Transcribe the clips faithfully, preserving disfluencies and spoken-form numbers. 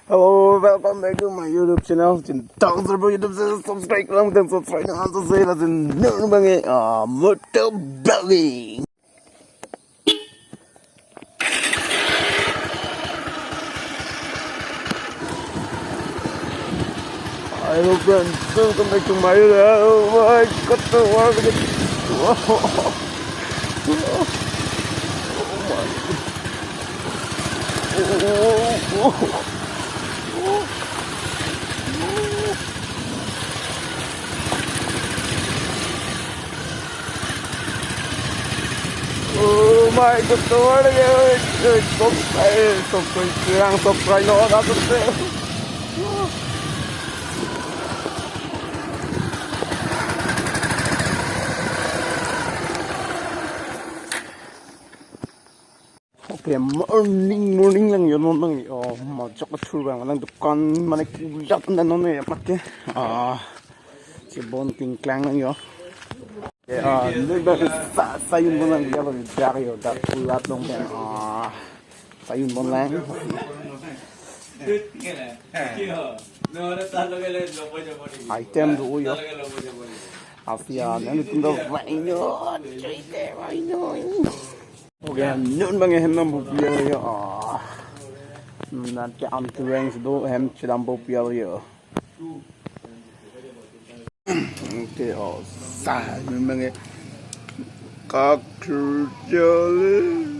Hello, welcome back to my YouTube channel. Chin Tang Serbo YouTube channel, subscribe lang, dan subscribe lang, so say, lasin nun abang ke, ah, moto vlogging. Hello friends, welcome back to my YouTube. Oh my God, the world is, oh my God. Oh, oh, oh, oh. Oh my God, the world is, eh, stop, eh, stop, eh, kurang stop, kurang, no, tak, tak, tak. Okay, morning, morning lang yun, morning. Oh, majok atur bang, lang dukan, mane kulat na non ya, make. Ah, si bon ting klang lang yo. Ya, ah, ini bang sa, sayun bon lang ya, bang, dari yo, dak kulat dong kan. Ah, sayun bon lang. Item do yo. Asia, nanti tinggal banyo, cuy, banyo. Okay, nun abang ke hem dampo pi-et yo. Ah. Nanti am tueng si do hem chedampo pi-et yo. Okay, oh, sa, nun abang ke kakrut jale.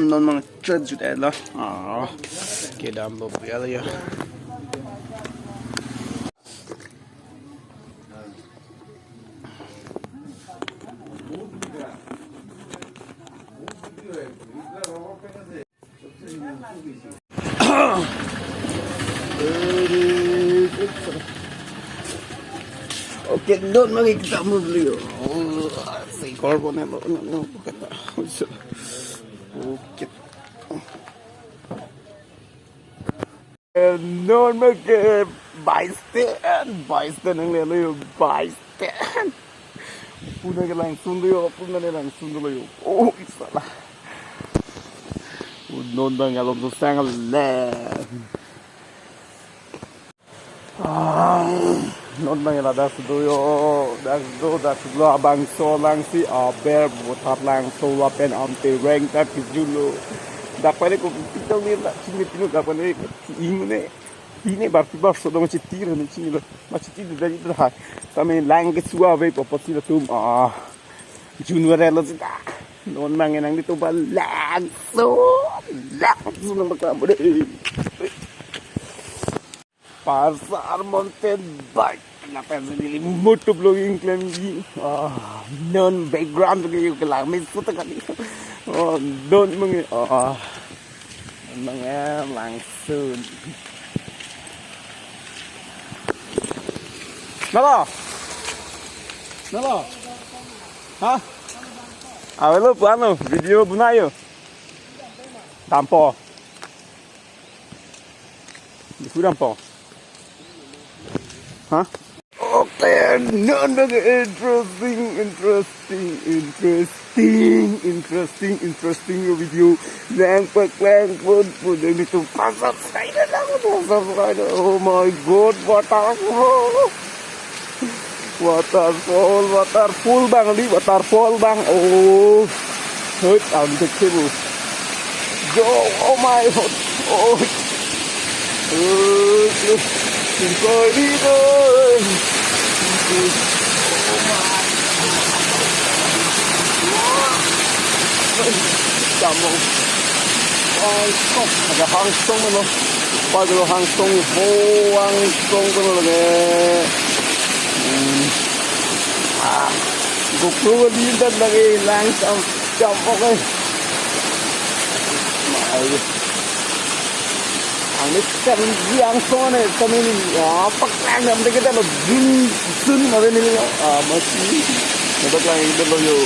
Non abang chejut-et lo. Ah, kedampo pi-et yo. Okay, nun abang ke kita mau beli. Oh, si korban lo, nun, nun, kata. Okay. Eh, nun abang ke bike stand, bike stand nanglelo yo, bike stand. Puna ke langsun do yo, puna ke langsun do yo. Oh, salah. Nun abang alom tu sang le. Ah, nun abang ladak si do yo, dak do, dak si do abangso lang si aber botat langso lapen ante reng ta kejut lo. Dak pen ko pitong ni la chini pinu dak pen ingune. Ini bar pi bar sodong chitir ni chini lo. Ma chitir dari itu hai. Tame lang ke sua ve po po si latum. Ah. Jun vare lo si dak. Nun abang nang di to ba langso. Langso nang bakla bude. Pasar mountain bike. Lapen si neli moto vlogging klemji. Ah, nun background ke yo kelang me suta kali. Oh, nun abang ke. Ah, nun abang ke langsun. Nalo? Nalo? Hah? Avelo pu-an lo, video bonai yo. Dampo. Di kurang po. Hah? Okay, nun abang ke interesting, interesting, interesting, interesting, interesting video. Nang paklang pon pon ini tu pasar saya dah, pasar saya. Oh my God, waterfall. Waterfall, waterfall abang, di waterfall abang. Oh, hut, unbelievable. Yo, oh my God. Oh, hut, hut, hut. Enjoy di, boy. Oh my. Dampo. Hangtong, ada hangtong mana? Pada hangtong, oh, hangtong mana lagi? Hmm. Ah, GoPro di dan lagi langsung dampo ke. Mai. Ang ni kan hangtong ne kami ni, ah, paklang dam de kita lo, jun, jun, apa ni, ah, masih. Dapat lang itu lo yo.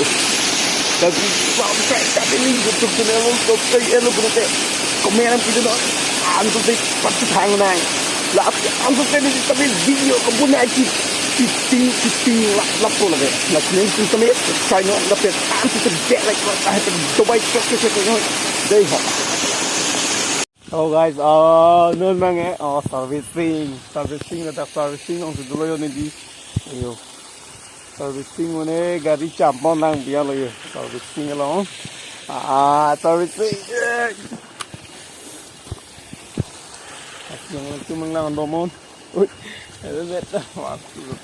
Tapi sampai tapi ni YouTube channel lo, subscribe lo, berarti komen itu lo. Antu de pasti thang nang. Lapu anso teni sitame video kabun aji. Shooting, shooting, lap, lapu lake. Lake nangtum tame, try non, lapen anso te bek like, like, ah, te dobai chok, chok, chok, chok. Dei ho. Oh guys, oh, non mang eh, oh, servicing, servicing, ladak servicing, ong sudulo yo nidi. Ayo. Servicing mane gari champon lang biya lo yo. Servicing along. Ah, servicing. Asong lang tumang lang domon. Ui. Ada beta. Masuk.